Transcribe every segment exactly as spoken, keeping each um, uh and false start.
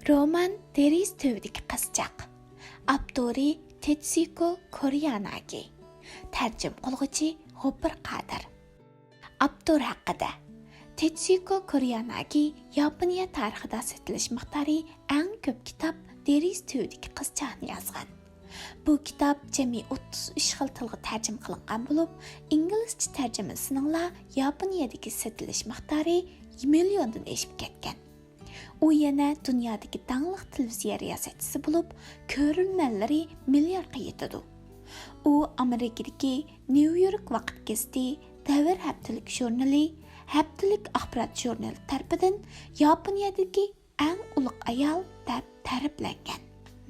رومان دېرىزە تۈۋىدىكى قىزچاق. ئاپتورى تېتسۇكو كورياناگى. تەرجىمە قىلغۇچى غوپۇر قادىر. ئاپتور ھەققىدە. تېتسۇكو كورياناگى ياپونىيە تارىخىدا سېتىلىش مىقدارى ئەڭ كۆپ كىتاب دېرىزە تۈۋىدىكى قىزچاقنى يازغان. بۇ كىتاب جەمئىي ئوتتۇز ئۈچ خىل تىلغا تەرجىمە قىلىنغان بولۇپ، ئىنگلىزچە تەرجىمىسىنىڭلا ياپونىيەدىكى سېتىلىش مىقدارى مىليوندىن ئېشىپ كەتكەن. ئۇ يەنە دۇنيادىكى داڭلىق تېلېۋىزىيە رىياسەتچىسى بولۇپ، كۆرۈرمەنلىرى مىلياردقا يېتىدۇ. ئۇ ئامېرىكىدىكى نيۇ يورك ۋاقىت گېزىتى، دەۋر ھەپتىلىك ژۇرنىلى، ھەپتىلىك ئاخبارات ژۇرنىلى تەرىپىدىن ياپونىيەدىكى ئەڭ ئۇلۇغ ئايال دەپ تەرىپلەنگەن.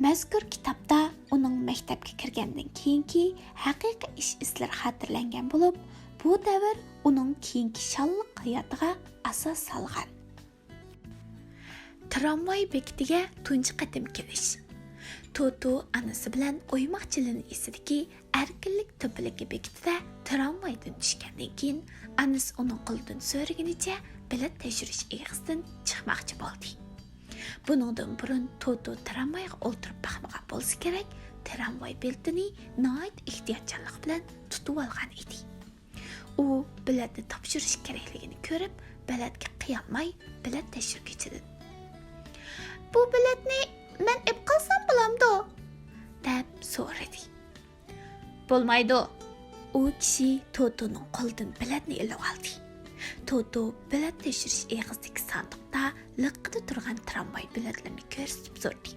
مەزكۇر كىتابتا ئۇنىڭ مەكتەپكە كىرگەندىن كېيىنكى ھەقىقىي ئىش-ئىزلىرى خاتىرىلەنگەن بولۇپ، بۇ دەۋر ئۇنىڭ كېيىنكى شانلىق ھاياتىغا ئاساس سالغان. ترامۋاي بېكىتىگە تۇنجى قېتىم كېلىش. توتو ئانىسى بىلەن ئويماق چىلىنى ئېسىدىكى ئەركىنلىك تۆپىلىكى بېكىتىدە ترامۋايدىن چۈشكەندىن كېيىن، ئانىسى ئۇنىڭ قولىدىن سۆرىگىنىچە بېلەت تەكشۈرۈش ئېغىزىدىن چىقماقچى بولدى. بۇنىڭدىن بۇرۇن توتو ترامۋايغا ئولتۇرۇپ باقمىغان بولسا كېرەك، ترامۋاي بېلىتىنى ناھايىتى ئېھتىياتچانلىق بىلەن تۇتۇۋالغان ئىدى. ئۇ بېلەتنى تاپشۇرۇش كېرەكلىكىنى كۆرۈپ، بېلەتكە قىيالماي، بېلەت تەكشۈرگۈچىدىن، «بۇ بېلەتنى مەن ئېلىپ قالسام بولامدۇ؟» دەپ سورىدى. «بولمايدۇ.» ئۇ كىشى توتونىڭ قولىدىن بېلەتنى ئېلىۋالدى. توتو بېلەت تەكشۈرۈش ئېغىزىدىكى ساندۇقتا لىققىدە تۇرغان ترامۋاي بېلەتلىرىنى كۆرسىتىپ سورىدى.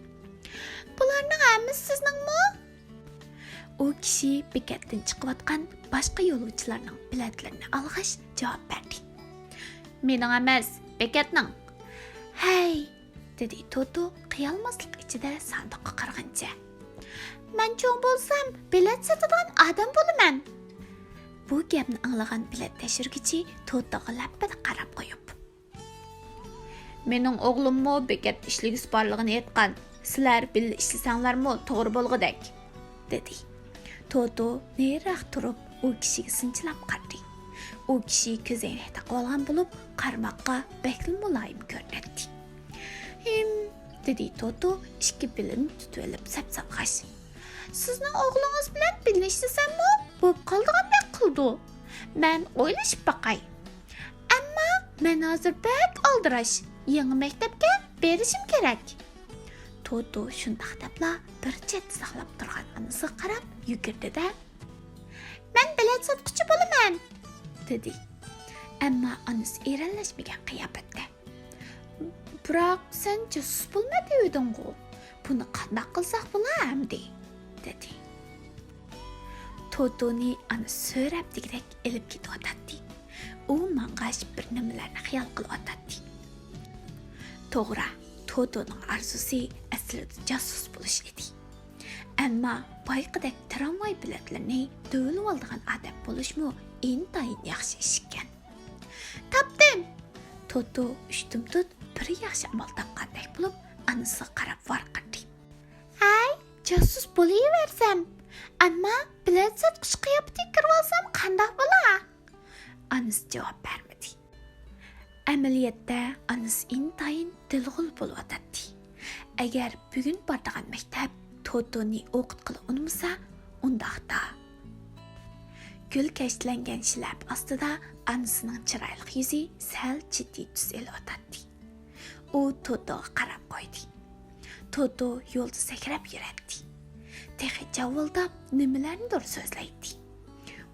«بۇلارنىڭ ھەممىسى سىزنىڭمۇ؟» ئۇ كىشى بېكەتتىن چىقىۋاتقان باشقا يولۇچىلارنىڭ بېلەتلىرىنى ئالغاچ جاۋاب بەردى. «مېنىڭ ئەمەس، بېكەتنىڭ.» «ھەي!» دېدى توتو قىيالماسلىق ئىچىدە ساندۇققا قارىغىنىچە. «مەن چوڭ بولسام، بېلەت ساتىدىغان ئادەم بولىمەن.» بۇ گەپنى ئاڭلىغان بېلەت تەكشۈرگۈچى توتوغا لەپپىدە قاراپ قويۇپ، «مېنىڭ ئوغلۇممۇ بېكەتتە ئىشلىگۈسى بارلىقىنى ئېيتقان، سىلەر بىللە ئىشلىسەڭلارمۇ توغرا بولغۇدەك» دېدى. توتو نېرىراق تۇرۇپ، ئۇ كىشىگە سىنچىلاپ قارىدى. ئۇ كىشى كۆزەينەك تاقىۋالغان بولۇپ، قارىماققا بەكلا مۇلايىم كۆرۈنەتتى. «ھىم» دېدى توتو ئىككى بېلىنى تۇتۇۋېلىپ سەپسالغاچ. «سىزنىڭ ئوغلىڭىز بىلەن بىللە ئىشلىسەممۇ بولۇپ قالىدىغاندەك قىلىدۇ. مەن ئويلىشىپ باقاي. ئەمما مەن ھازىر بەك ئالدىراش، يېڭى مەكتەپكە بېرىشىم كېرەك.» توتو شۇنداق دەپلا بىر چەتتە ساقلاپ تۇرغان ئانىسىغا قاراپ يۈگۈردى-دە، «مەن بېلەت ساتقۇچى بولىمەن» دېدى. ئەمما ئانىسى ئېرەنلەشمىگەن قىياپەتتە، «بىراق سەن جاسۇس بولىمەن دېۋىدىڭغۇ؟ بۇنى قانداق قىلساق بولا ئەمدى؟» دېدى. توتونى ئانىسى سۆرەپ دېگۈدەك ئېلىپ كېتىۋاتاتتى. ئۇ ماڭغاچ بىر نېمىلەرنى خىيال قىلىۋاتاتتى. توغرا، توتونىڭ ئارزۇسى ئەسلىدە جاسۇس بولۇش ئىدى. ئەمما بايىقىدەك ترامۋاي بېلەتلىرىنى دۆۋىلىۋالىدىغان ئادەم بولۇشمۇ ئىنتايىن ياخشى ئىش ئىكەن. «تاپتىم!» توتو ئۇشتۇمتۇت بىر ياخشى ئامال تاپقاندەك بولۇپ، ئانىسىغا قاراپ ۋارقىرىدى. «ھەي، جاسۇس بولۇۋەرسەم، ئەمما بېلەت ساتقۇچى قىياپىتىگە كىرىۋالسام قانداق بولا؟» ئانىسى جاۋاب بەرمىدى. ئەمەلىيەتتە ئانىسى ئىنتايىن دىلغۇل بولۇۋاتاتتى. ئەگەر بۈگۈن بارىدىغان مەكتەپ توتونى ئوقۇتقىلى ئۇنىمىسا، ئۇنداقتا. گۈل كەشتىلەنگەن شىلەپە ئاستىدا ئانىسىنىڭ چىرايلىق يۈزى سەل جىددىي تۈس ئېلىۋاتاتتى. ئۇ توتوغا قاراپ قويدى. توتو يولدا سەكرەپ يۈرەتتى. تېخى جاۋىلداپ نېمىلەرنىدۇر سۆزلەيتتى.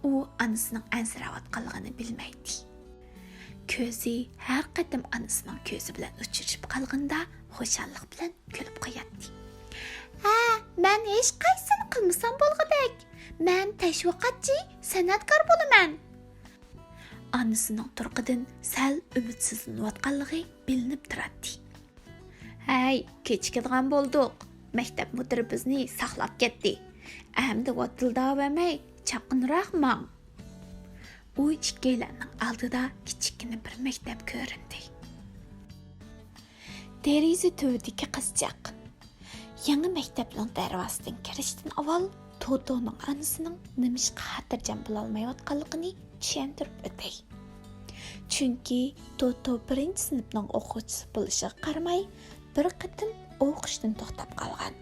ئۇ ئانىسىنىڭ ئەنسىرەۋاتقانلىقىنى بىلمەيتتى. كۆزى ھەر قېتىم ئانىسىنىڭ كۆزى بىلەن ئۇچرىشىپ قالغىنىدا خۇشاللىق بىلەن كۈلۈپ قوياتتى. ھە، مەن ھېچقايسىنى قىلمىسام بولغۇدەك. مەن تەشۋىقاتچى، سەنئەتكار بولىمەن. ئانىسىنىڭ تۇرقىدىن سەل ئۈمىدسىزلىنىۋاتقانلىقى بىلىنىپ تۇراتتى. ھەي، كېچىكىدىغان بولدۇق. مەكتەپ مۇدىرى بىزنى ساقلاپ كەتتى. ئەمدى ۋاتىلداۋەرمەي، چاققىنىراق ماڭ. ئۇ ئىككىيلەننىڭ ئالدىدا كىچىككىنە بىر مەكتەپ كۆرۈندى. دېرىزە تۈۋىدىكى قىزچاق. يېڭى مەكتەپنىڭ دەرۋازىسىدىن كىرىشتىن ئاۋۋال توتونىڭ ئانىسىنىڭ نېمىشقا خاتىرجەم بولالمايۋاتقانلىقىنى چۈشەندۈرۈپ ئۆتەي. چۈنكى توتو بىرىنچى سىنىپنىڭ ئوقۇغۇچىسى بولۇشىغا قارىماي، بىر قېتىم ئوقۇشتىن توختاپ قالغان.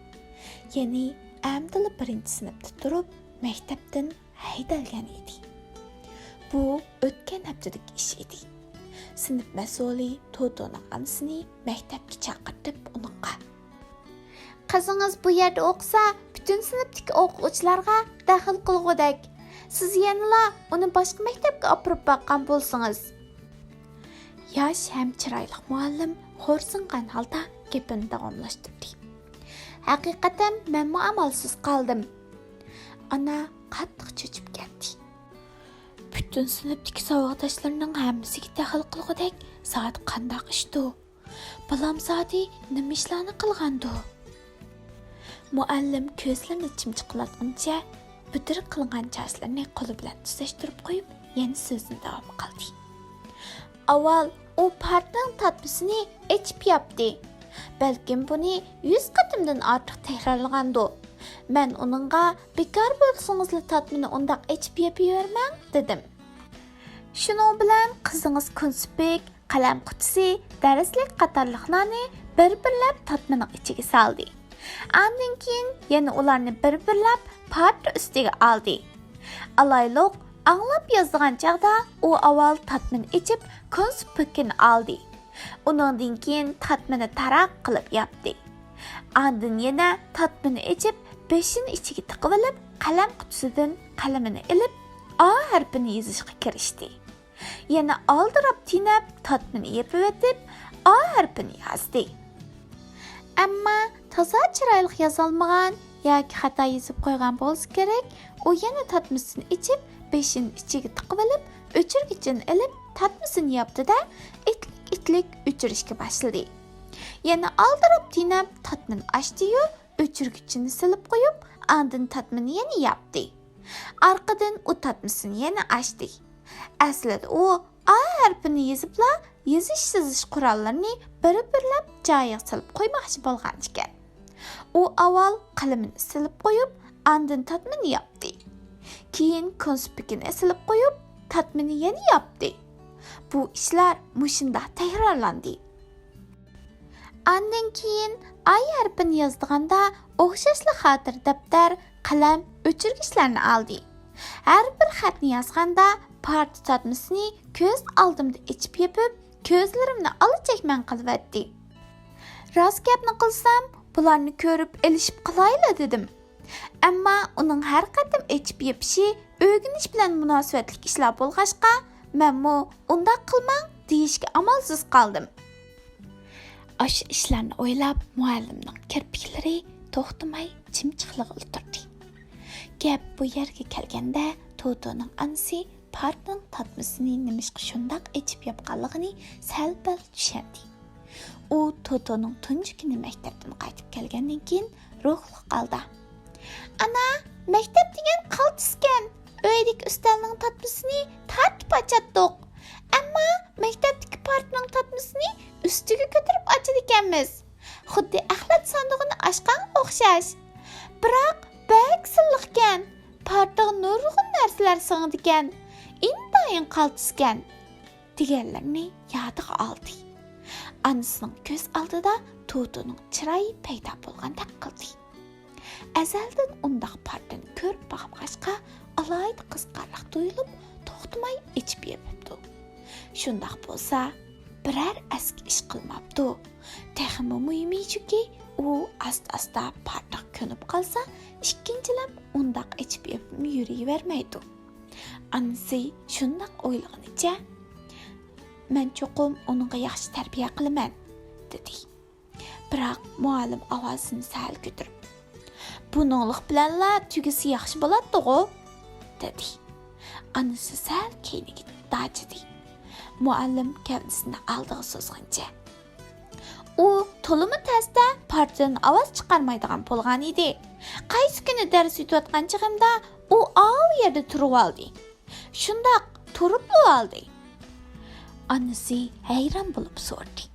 يەنى ئەمدىلا بىرىنچى سىنىپتا تۇرۇپ، مەكتەپتىن ھەيدەلگەن ئىدى. بۇ ئۆتكەن ھەپتىدىكى ئىش ئىدى. سىنىپ مەسئۇلى توتونىڭ ئانىسىنى مەكتەپكە چاقىرتىپ، ئۇنىڭغا، «قىزىڭىز بۇ يەردە ئوقۇسا، پۈتۈن سىنىپتىكى ئوقۇغۇچىلارغا دەخلى قىلغۇدەك. سىز يەنىلا ئۇنى باشقا مەكتەپكە ئاپىرىپ باققان بولسىڭىز.» ياش ھەم چىرايلىق مۇئەللىم خورسۇنغان ھالدا گېپىنى داۋاملاشتۇردى. «ھەقىقەتەن مەنمۇ ئامالسىز قالدىم.» ئانا قاتتىق چۆچۈپ كەتتى. «پۈتۈن سىنىپتىكى ساۋاقداشلىرىنىڭ ھەممىسىگە دەخلى قىلغۇدەك زادى قانداق ئىشتۇ؟ بالام زادى نېمە ئىشلارنى قىلغاندۇ؟» مۇئەللىم كۆزلىرىنى چىمچىقلاتقىنىچە بۈدرە قىلىنغان چاچلىرىنى قولى بىلەن تۈزەشتۈرۈپ قويۇپ، يەنە سۆزىنى داۋام قىلدى. «ئاۋۋال ئۇ پارتنىڭ تارتمىسىنى ئېچىپ ياپتى. بەلكىم بۇنى يۈز قېتىمدىن ئارتۇق تەكرارلىغاندۇ. مەن ئۇنىڭغا، بىكار بولسىڭىزلا تارتمىنى ئۇنداق ئېچىپ يېپىۋەرمەڭ، دېدىم.» شۇنىڭ بىلەن قىزىڭىز كونسپىك، قەلەم قۇتىسى، دەرسلىك قاتارلىقلارنى بىر-بىرلەپ تارتمىنىڭ ئىچىگە سالدى. ئاندىن كېيىن يەنە ئۇلارنى بىر-بىرلەپ پارتا ئۈستىگە ئالدى. ئالايلۇق، ئاڭلاپ يازىدىغان چاغدا ئۇ ئاۋۋال تارتمىنى ئېچىپ، كونسپىكىنى ئالدى. ئۇنىڭدىن كېيىن تارتمىنى تاراق قىلىپ ياپتى. ئاندىن يەنە تارتمىنى ئېچىپ، بېشىنى ئىچىگە تىقىۋېلىپ، قەلەم قۇتىسىدىن قەلىمىنى ئېلىپ، ئا ھەرپىنى يېزىشقا كىرىشتى. يەنە ئالدىراپ تېنەپ، تارتمىنى يېپىۋېتىپ، ئا ھەرپىنى يازدى. ئەمما تازا چىرايلىق يازالمىغان ياكى خاتا يېزىپ قويغان بولسا كېرەك، ئۇ يەنە تارتمىسىنى ئېچىپ، بېشىنى ئىچىگە تىقىۋېلىپ، ئۆچۈرگۈچىنى ئېلىپ، تارتمىسىنى ياپتى-دە، ئىتلىك-ئىتلىك ئۆچۈرۈشكە باشلىدى. يەنە ئالدىراپ تېنەپ، تارتمىنى ئاچتى-يۇ، ئۆچۈرگۈچىنى سېلىپ قويۇپ، ئاندىن تارتمىنى يەنە ياپتى. ئارقىدىن ئۇ تارتمىسىنى يەنە ئاچتى. ئەسلىدە ئۇ ئا ھەرپىنى يېزىپلا، يېزىش-سىزىش قوراللىرىنى بىر-بىرلەپ جايىغا سېلىپ قويماقچى بولغان ئىكەن. ئۇ ئاۋۋال قەلىمىنى سېلىپ قويۇپ، ئاندىن تارتمىنى ياپتى. كېيىن كونسپىكىنى سېلىپ قويۇپ، تارتمىنى يەنە ياپتى. بۇ ئىشلار مۇشۇنداق تەكرارلاندى. ئاندىن كېيىن ئاي ھەرپىنى يازىدىغاندا ئوخشاشلا خاتىرە دەپتەر، قەلەم، ئۆچۈرگۈچلەرنى ئالدى. ھەر بىر خەتنى يازغاندا پارتا تارتمىسىنى كۆز ئالدىمدا ئېچىپ يېپىپ، كۆزلىرىمنى ئالا چەكمەن قىلىۋەتتى. راست گەپنى قىلسام، بۇلارنى كۆرۈپ ئېلىشىپ قالايلا دېدىم. ئەمما ئۇنىڭ ھەر قېتىم ئېچىپ يېپىشى ئۆگىنىش بىلەن مۇناسىۋەتلىك ئىشلار بولغاچقا، مەنمۇ ئۇنداق قىلماڭ دېيىشكە ئامالسىز قالدىم. ئاشۇ ئىشلارنى ئويلاپ، مۇئەللىمنىڭ كىرپىكلىرى توختىماي چىمچىقلىغىلى تۇردى. گەپ بۇ يەرگە كەلگەندە، توتونىڭ ئانىسى پارتنىڭ تارتمىسىنى نېمىشقا شۇنداق ئېچىپ ياپقانلىقىنى سەل-پەل چۈشەندى. ئۇ توتونىڭ تۇنجى كۈنى مەكتەپتىن قايتىپ كەلگەندىن كېيىن روھلۇق ھالدا، «ئانا، مەكتەپ دېگەن قالتىسكەن. ئۆيدىكى ئۈستەلنىڭ تارتمىسىنى تارتىپ ئاچاتتۇق. ئەمما مەكتەپتىكى پارتنىڭ تارتمىسىنى ئۈستىگە كۆتۈرۈپ ئاچىدىكەنمىز. خۇددى ئەخلەت ساندۇقىنى ئاچقانغا ئوخشاش. بىراق بەك سىللىقكەن. پارتىغا نۇرغۇن نەرسىلەر سىڭىدىكەن. ئىنتايىن قالتىسكەن.» دېگەنلىرىنى يادىغا ئالدى. ئانىسىنىڭ كۆز ئالدىدا توتونىڭ چىرايى پەيدا بولغاندەك قىلدى. ئەزەلدىن ئۇنداق پارتىنى كۆرۈپ باقمىغاچقا، ئالاھىدە قىزىقارلىق تۇيۇلۇپ، توختىماي ئېچىپ يېپىپتۇ. شۇنداق بولسا، بىرەر ئەسكى ئىش قىلماپتۇ. تېخىمۇ مۇھىمى شۇكى، ئۇ ئاستا-ئاستا پارتىغا كۆنۈپ قالسا، ئىككىنچىلەپ ئۇنداق ئېچىپ يېپىپمۇ يۈرۈۋەرمەيدۇ. ئانىسى شۇنداق ئويلىغىنىچە، «مەن چوقۇم ئۇنىڭغا ياخشى تەربىيە قىلىمەن» دېدى. بىراق مۇئەللىم ئاۋازىنى سەل كۆتۈرۈپ، «بۇنىڭلىق بىلەنلا تۈگىسە ياخشى بولاتتىغۇ؟» دېدى. ئانىسى سەل كەينىگە داجىدى. مۇئەللىم گەۋدىسىنى ئالدىغا سوزغىنىچە، «ئۇ تولىمۇ تەستە پارتىدىن ئاۋاز چىقارمايدىغان بولغان ئىدى. قايسى كۈنى دەرس ئۆتۈۋاتقان چېغىمدا ئۇ ئاۋۇ يەردە تۇرۇۋالدى. شۇنداق تۇرۇپلا ئالدى.» ئانىسى ھەيران بولۇپ سورىدى،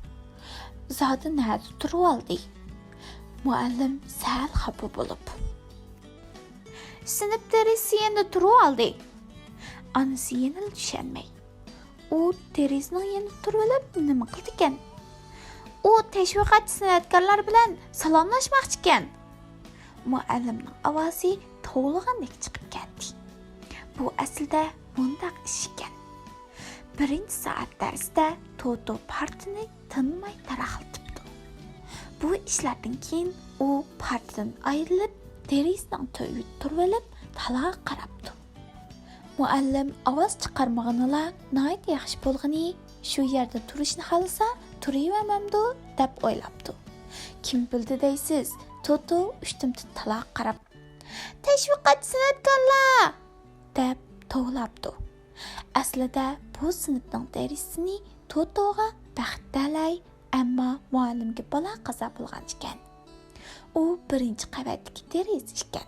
«زادى نەدە تۇرۇۋالدى؟» مۇئەللىم سەل خاپا بولۇپ، «سىنىپ دېرىزىسى يېنىدا تۇرۇۋالدى.» ئانىسى يەنىلا چۈشەنمەي، «ئۇ دېرىزىنىڭ يېنىدا تۇرۇۋېلىپ نېمە قىلىدىكەن؟» ئۇ تەشۋىقاتچى سەنئەتكارلار بىلەن سالاملاشماقچىكەن. مۇئەللىمنىڭ ئاۋازى توۋلىغاندەك چىقىپ كەتتى. بۇ ئەسلىدە مۇنداق ئىش ئىكەن. بىرىنچى سائەت دەرسىدە توتو پارتىنى تىنماي تاراقلىتىپتۇ. بۇ ئىشلاردىن كېيىن ئۇ پارتىدىن ئايرىلىپ، دېرىزىنىڭ تۈۋىدە تۇرۇۋېلىپ، تالاغا قاراپتۇ. مۇئەللىم ئاۋاز چىقارمىغىنىلا ناھايىتى ياخشى بولغىنى، شۇ يەردە تۇرۇشنى خالىسا تۇرۇۋەرمەمدۇ دەپ ئويلاپتۇ. كىم بىلدى دەيسىز، توتو ئۇشتۇمتۇت تالاغا قاراپ، «تەشۋىقاتچى سەنئەتكارلار!» دەپ توۋلاپتۇ. ئەسلىدە بۇ سىنىپنىڭ دېرىزىسىنى توتوغا بەخت تەلەي، ئەمما مۇئەللىمگە بالا قازا بولغان ئىكەن. ئۇ بىرىنچى قەۋەتتىكى دېرىزە ئىكەن.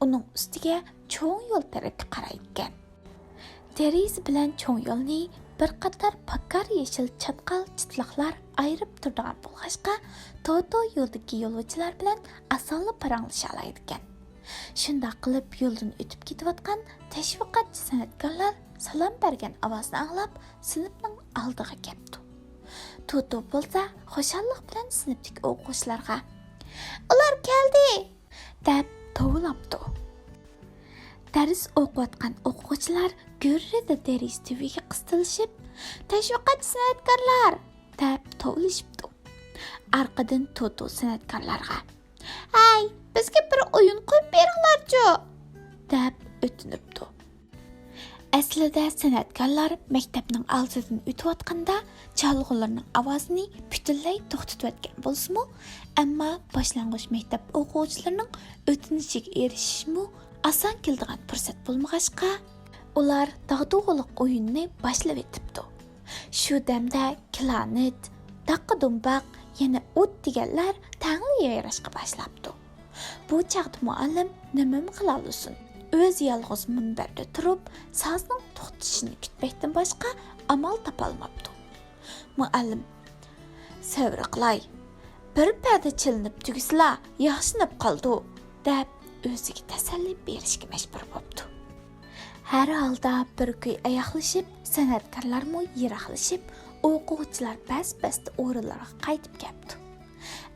ئۇنىڭ ئۈستىگە چوڭ يول تەرەپكە قارايدىكەن. دېرىزە بىلەن چوڭ يولنى بىر قاتار پاكار يېشىل چاتقال چىتلىقلار ئايرىپ تۇرىدىغان بولغاچقا، توتو يولدىكى يولۇچىلار بىلەن ئاسانلا پاراڭلىشالايدىكەن. شۇنداق قىلىپ يولدىن ئۆتۈپ كېتىۋاتقان تەشۋىقاتچى سەنئەتكارلار سالام بەرگەن ئاۋازنى ئاڭلاپ، سىنىپنىڭ ئالدىغا كەپتۇ. توتو بولسا خۇشاللىق بىلەن سىنىپتىكى ئوقۇغۇچىلارغا، «ئۇلار كەلدى!» دەپ توۋلاپتۇ. دەرس ئوقۇۋاتقان ئوقۇغۇچىلار گۈررىدە دېرىزە تۈۋىگە قىستىلىشىپ، «تەشۋىقاتچى سەنئەتكارلار!» دەپ توۋلىشىپتۇ. ئارقىدىن توتو سەنئەتكارلارغا، «ھەي، بىزگە بىر ئويۇن قويۇپ بېرىڭلارچۇ!» دەپ ئۆتۈنۈپتۇ. ئەسلىدە سەنئەتكارلار مەكتەپنىڭ ئالدىدىن ئۆتۈۋاتقاندا چالغۇلىرىنىڭ ئاۋازىنى پۈتۈنلەي توختىتىۋەتكەن بولسىمۇ، ئەمما باشلانغۇچ مەكتەپ ئوقۇغۇچىلىرىنىڭ ئۆتۈنۈشىگە ئېرىشىشمۇ ئاسان كېلىدىغان پۇرسەت بولمىغاچقا، ئۇلار داغدۇغىلىق ئويۇننى باشلىۋېتىپتۇ. شۇ دەمدە كىلانېت، داققا دومباق، يەنە ئوت دېگەنلەر تەڭلا يايراشقا باشلاپتۇ. بۇ چاغدا مۇئەللىم نېمىمۇ قىلالىسۇن؟ ئۆزى يالغۇز مۇنبەردە تۇرۇپ، سازنىڭ توختىشىنى كۈتمەكتىن باشقا ئامال تاپالماپتۇ. مۇئەللىم، «سەۋر قىلاي، بىر پەدە چېلىنىپ تۈگىسىلا، ياخشىلىنىپ قالىدۇ» دەپ، ئۆزىگە تەسەللى بېرىشكە مەجبۇر بوپتۇ. ھەر ھالدا بىر كۈي ئاياغلىشىپ، سەنئەتكارلارمۇ يىراقلىشىپ، ئوقۇغۇچىلار بەس-بەستە ئورۇنلىرىغا قايتىپ كەپتۇ.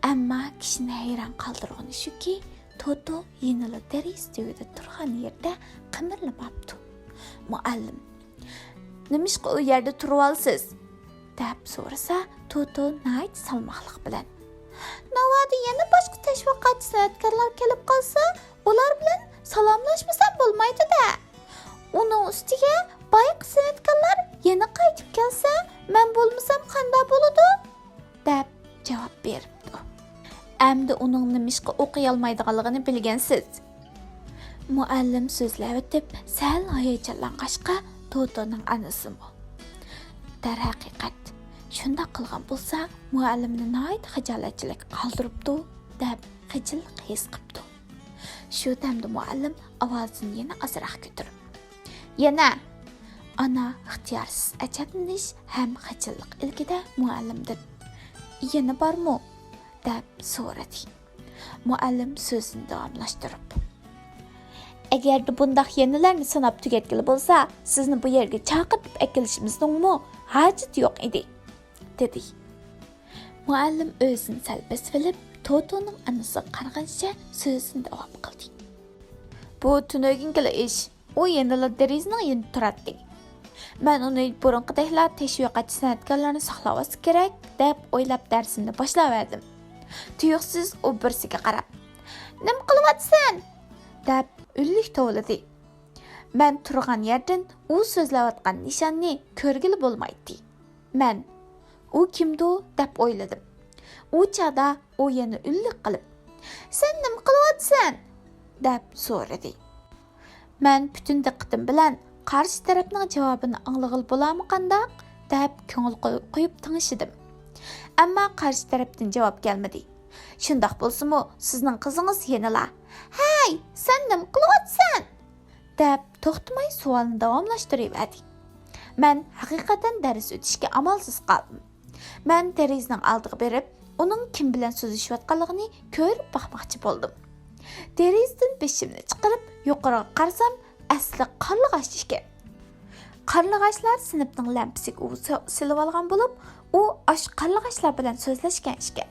ئەمما كىشىنى ھەيران قالدۇرغىنى شۇكى، توتو يەنىلا دېرىزە تۈۋىدە تۇرغان يېرىدە قىمىرلىماپتۇ. مۇئەللىم، «نېمىشقا ئۇ يەردە تۇرۇۋالىسىز؟» دەپ سورىسا، توتو ناھايىتى سالماقلىق بىلەن، «ناۋادا يەنە باشقا تەشۋىقاتچى سەنئەتكارلار كېلىپ قالسا، ئۇلار بىلەن سالاملاشمىسام بولمايدۇ-دە. ئۇنىڭ ئۈستىگە بايىقى سەنئەتكارلار يەنە قايتىپ كەلسە، مەن بولمىسام قانداق بولىدۇ؟» دەپ جاۋاب بېرىپتۇ. ئەمدى ئۇنىڭ نېمىشقا ئوقۇيالمايدىغانلىقىنى بىلگەنسىز. مۇئەللىم سۆزلەۋېتىپ، سەل ھاياجانلانغاچقا، توتونىڭ ئانىسىمۇ، دەرھەقىقەت، شۇنداق قىلغان بولسا، مۇئەللىمنى ناھايىتى خىجالەتچىلىككە قالدۇرۇپتۇ، دەپ خىجىللىق ھېس قىپتۇ. شۇ دەمدە مۇئەللىم ئاۋازىنى يەنە ئازراق كۆتۈرۈپ، يەنە، ئانا ئىختىيارسىز ئەجەبلىنىش ھەم خىجىللىق ئىلكىدە مۇئەللىمدىن، يەنە بارمۇ؟ دەپ سورىدى. مۇئەللىم سۆزىنى داۋاملاشتۇرۇپ، ئەگەردە بۇنداق يەنىلەرنى ساناپ تۈگەتكىلى بولسا، سىزنى بۇ يەرگە چاقىرتىپ ئەكېلىشىمىزنىڭمۇ ھاجىتى يوق ئىدى، دېدى. مۇئەللىم ئۆزىنى سەل بېسىۋېلىپ، توتونىڭ ئانىسىغا قارىغىنىچە سۆزىنى داۋام قىلدى. بۇ تۈنۈگۈنكىلا ئىش. ئۇ يەنىلا دېرىزىنىڭ يېنىدا تۇراتتى. مەن ئۇنى بۇرۇنقىدەكلا تەشۋىقاتچى سەنئەتكارلارنى ساقلاۋالسا كېرەك، دەپ ئويلاپ دەرسىمنى باشلاۋەردىم. تۇيۇقسىز ئۇ بىرسىگە قاراپ، نېمە قىلىۋاتىسەن؟ دەپ ئۈنلۈك توۋلىدى. مەن تۇرغان يەردىن ئۇ سۆزلەۋاتقان نىشاننى كۆرگىلى بولمايتتى. مەن، ئۇ كىمدۇ دەپ ئويلىدىم. ئۇ چاغدا ئۇ يەنە ئۈنلۈك قىلىپ، سەن نېمە قىلىۋاتىسەن؟ دەپ سورىدى. مەن پۈتۈن دىققىتىم بىلەن قارشى تەرەپنىڭ جاۋابىنى ئاڭلىغىلى بولارمۇ قانداق دەپ كۆڭۈل قوي-، قويۇپ تىڭشىدىم. ئەمما قارشى تەرەپتىن جاۋاب كەلمىدى. شۇنداق بولسىمۇ، سىزنىڭ قىزىڭىز يەنىلا، ھەي، سەن نېمە قىلىۋاتىسەن؟ دەپ توختىماي سوئالنى داۋاملاشتۇرۇۋەردى. مەن ھەقىقەتەن دەرس ئۆتۈشكە ئامالسىز قالدىم. مەن دېرىزىنىڭ ئالدىغا بېرىپ، ئۇنىڭ كىم بىلەن سۆزلىشىۋاتقانلىقىنى كۆرۈپ باقماقچى بولدۇم. دېرىزىدىن بېشىمنى چىقىرىپ يۇقىرىغا قارىسام، ئەسلى قارلىغاچ ئىكەن. قارلىغاچلار سىنىپنىڭ لەمپىسىگە ئۇۋا سېلىۋالغان بولۇپ، ئۇ ئاشۇ قارلىغاچلار بىلەن سۆزلەشكەن ئىكەن.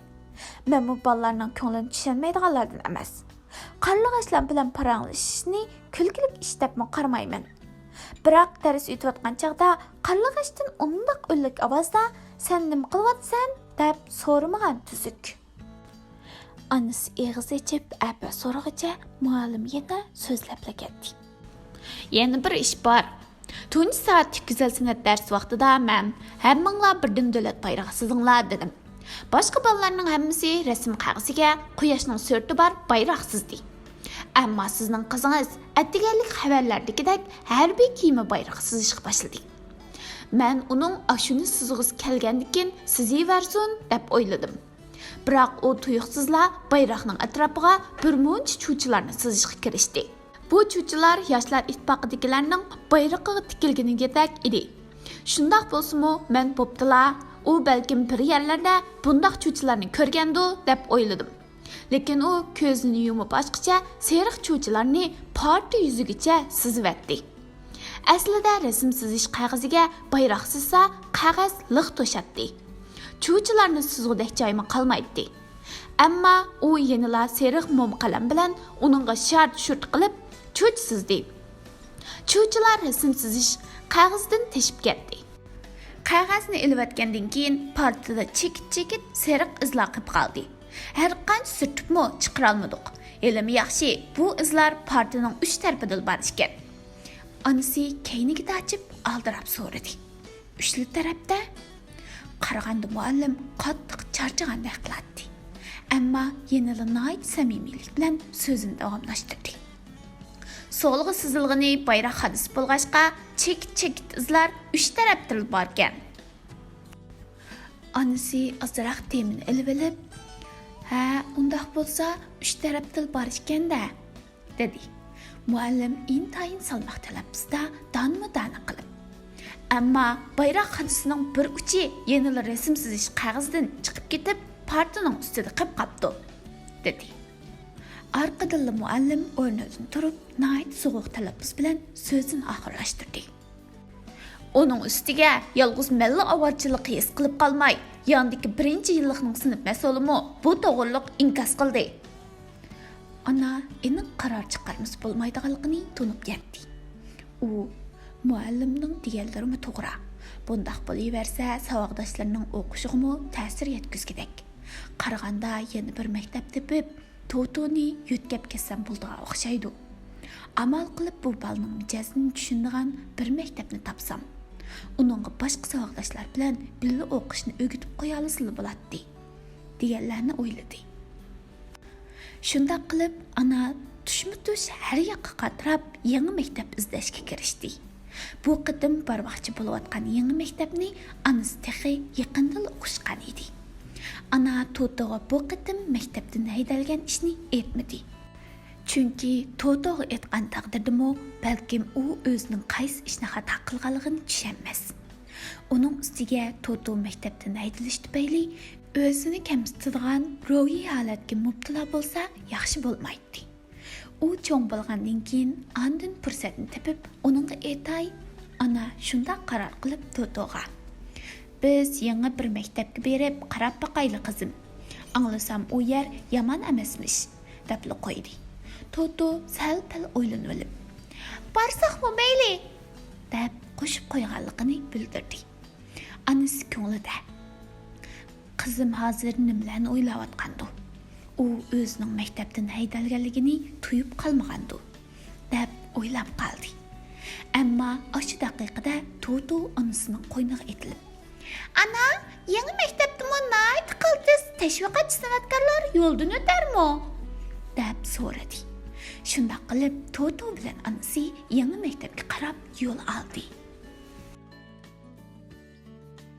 مەنمۇ بالىلارنىڭ كۆڭلىنى چۈشەنمەيدىغانلاردىن ئەمەس. قارلىغاچلار بىلەن پاراڭلىشىشنى كۈلكىلىك ئىش دەپمۇ قارىمايمەن. بىراق دەرس ئۆتۈۋاتقان چاغدا قارلىغاچتىن ئۇنداق ئۈنلۈك ئاۋازدا «سەن نېمە قىلىۋاتىسەن؟» دەپ سورىمىغان تۈزۈك. ئانىسى ئېغىز ئېچىپ ئەپە سورىغىچە مۇئەللىم يەنە سۆزلەپلا كەتتى. يەنە بىر ئىش بار. تۇنجى سائەتلىك گۈزەل سەنئەت دەرس ۋاقتىدا مەن ھەممىڭلار بىردىن دۆلەت بايرىقى سىزىڭلار دېدىم. باشقا بالىلارنىڭ ھەممىسى رەسىم قەغىزىگە قۇياشنىڭ سۈرىتى بار بايراق سىزدى. ئەمما سىزنىڭ قىزىڭىز ئەتىگەنلىك خەۋەرلەردىكىدەك ھەربىي كېمە بايرىقى سىزىشقا باشلىدى. مەن ئۇنىڭ ئاشۇنى سىزغۇسى كەلگەندىكىن سىزىۋەرسۇن دەپ ئويلىدىم. بىراق ئۇ تۇيۇقسىزلا بايراقنىڭ ئەتراپىغا بىر مۇنچە چۇچىلارنى سىزىشقا كىرىشتى. بۇ چۇچىلار ياشلار ئىتتىپاقىدىكىلەرنىڭ بايرىقىغا تىكىلگىنىدەك ئىدى. شۇنداق بولسىمۇ مەن بوپتىلا، ئۇ بەلكىم بىر يەرلەردە بۇنداق چۇچىلارنى كۆرگەندۇ دەپ ئويلىدىم. لېكىن ئۇ كۆزىنى يۇمۇپ ئاچقىچە سېرىق چۇچىلارنى پارتا يۈزىگىچە سىزىۋەتتى. ئەسلىدە رەسىم سىزىش قەغىزىگە بايراق سىزسا، قەغەز لىق توشاتتى. چۇچىلارنى سىزغۇدەك جايمۇ قالمايتتى. ئەمما ئۇ يەنىلا سېرىق موم قەلەم بىلەن ئۇنىڭغا شارت-شۇرت قىلىپ چۇچ سىزدى. چۇچىلار رەسىم سىزىش قەغىزىدىن تېشىپ كەتتى. قەغەزنى ئېلىۋەتكەندىن كېيىن پارتىدا چېكىت-چېكىت سېرىق ئىزلار قېلىپ قالدى. ھەرقانچە سۈرتۈپمۇ چىقىرالمىدۇق. ھېلىمۇ ياخشى، بۇ ئىزلار پارتىنىڭ ئۈچ تەرىپىدىلا بار ئىكەن. ئانىسى كەينىگە تاچىپ ئالدىراپ سورىدى. ئۈچلا تەرەپتە؟ قارىغاندا مۇئەللىم قاتتىق چارچىغاندەك قىلاتتى. ئەمما يەنىلا ناھايىتى سەمىمىيلىك بىلەن سۆزىنى داۋاملاشتۇردى. سولغا سىزىلغىنى بايراق خادىسى بولغاچقا، چېكىت-چېكىت ئىزلار ئۈچ تەرەپتىلا باركەن. ئانىسى ئازراق دېمىنى ئېلىۋېلىپ، ھە، ئۇنداق بولسا ئۈچ تەرەپتىلا بار ئىكەن-دە، دېدى. مۇئەللىم ئىنتايىن سالماق تەلەپپۇزدا دانمۇ دانا قىلىپ، ئەمما بايراق خادىسىنىڭ بىر ئۇچى يەنىلا رەسىم سىزىش قەغىزىدىن چىقىپ كېتىپ، پارتىنىڭ ئۈستىدە قېلىپ قاپتۇ، دېدى. ئارقىدىنلا مۇئەللىم ئورنىدىن تۇرۇپ، ناھايىتى سوغۇق تەلەپپۇز بىلەن سۆزىنى ئاخىرلاشتۇردى. ئۇنىڭ ئۈستىگە يالغۇز مەنلا ئاۋارىچىلىق ھېس قىلىپ قالماي، ياندىكى بىرىنچى يىللىقنىڭ سىنىپ مەسئۇلىمۇ بۇ توغرىلىق ئىنكاس قىلدى. ئانا ئېنىق قارار چىقارمىسا بولمايدىغانلىقىنى تونۇپ يەتتى. ئۇ، مۇئەللىمنىڭ دېگەنلىرىمۇ توغرا. بۇنداق بولۇۋەرسە، ساۋاقداشلىرىنىڭ ئوقۇشىغىمۇ تەسىر يەتكۈزگۈدەك. قارىغاندا يەنە بىر مەكتەپ تېپىپ، توتونى يۆتكەپ كەتسەم بولىدىغان ئوخشايدۇ. ئامال قىلىپ بۇ بالىنىڭ مىجەزىنى چۈشىنىدىغان بىر مەكتەپنى تاپسام، ئۇنىڭغا باشقا ساۋاقداشلار بىلەن بىللە ئوقۇشنى ئۆگىتىپ قويالىسىلا بولاتتى، دېگەنلەرنى ئويلىدى. شۇنداق قىلىپ، ئانا تۇشمۇتۇش ھەر ياققا قاتراپ، يېڭى مەكتەپ ئىزدەشكە كىرىشتى. بۇ قېتىم بارماقچى بولۇۋاتقان يېڭى مەكتەپنى ئانىسى تېخى يېقىندىلا ئۇقۇشقان ئىدى. ئانا توتوغا بۇ قېتىم مەكتەپتىن ھەيدەلگەن ئىشنى ئېيتمىدى. چۈنكى توتوغا ئېيتقان تەقدىردىمۇ، بەلكىم ئۇ ئۆزىنىڭ قايسى ئىشنى خاتا قىلغانلىقىنى چۈشەنمەس. ئۇنىڭ ئۈستىگە توتو مەكتەپتىن ھەيدىلىش تۈپەيلى ئۆزىنى كەمسىتىدىغان روھىي ھالەتكە مۇپتىلا بولسا ياخشى بولمايتتى. ئۇ چوڭ بولغاندىن كېيىن ئاندىن پۇرسەتنى تېپىپ، ئۇنىڭغا ئېيتاي، ئانا شۇنداق قارار قىلىپ توتوغا، بىز يېڭى بىر مەكتەپكە بېرىپ قاراپ باقايلى، قىزىم. ئاڭلىسام، ئۇ يەر يامان ئەمەسمىش، دەپلا قويدى. توتو سەل-پەل ئويلىنىۋېلىپ، بارساقمۇ مەيلى، دەپ قوشۇپ قويغانلىقىنى بىلدۈردى. ئانىسى كۆڭلىدە، قىزىم ھازىر نېمىلەرنى ئويلاۋاتقاندۇ؟ ئۇ ئۆزىنىڭ مەكتەپتىن ھەيدەلگەنلىكىنى تۇيۇپ قالمىغاندۇ؟ دەپ ئويلاپ قالدى. ئەمما ئاشۇ دەقىقىدە توتو ئانىسىنىڭ قوينىغا ئېتىلىپ، ئانا، يېڭى مەكتەپتىمۇ ناھايىتى قالتىس تەشۋىقاتچى سەنئەتكارلار يولدىن ئۆتەرمۇ؟ دەپ سورىدى. شۇنداق قىلىپ، توتو بىلەن ئانىسى يېڭى مەكتەپكە قاراپ يول ئالدى.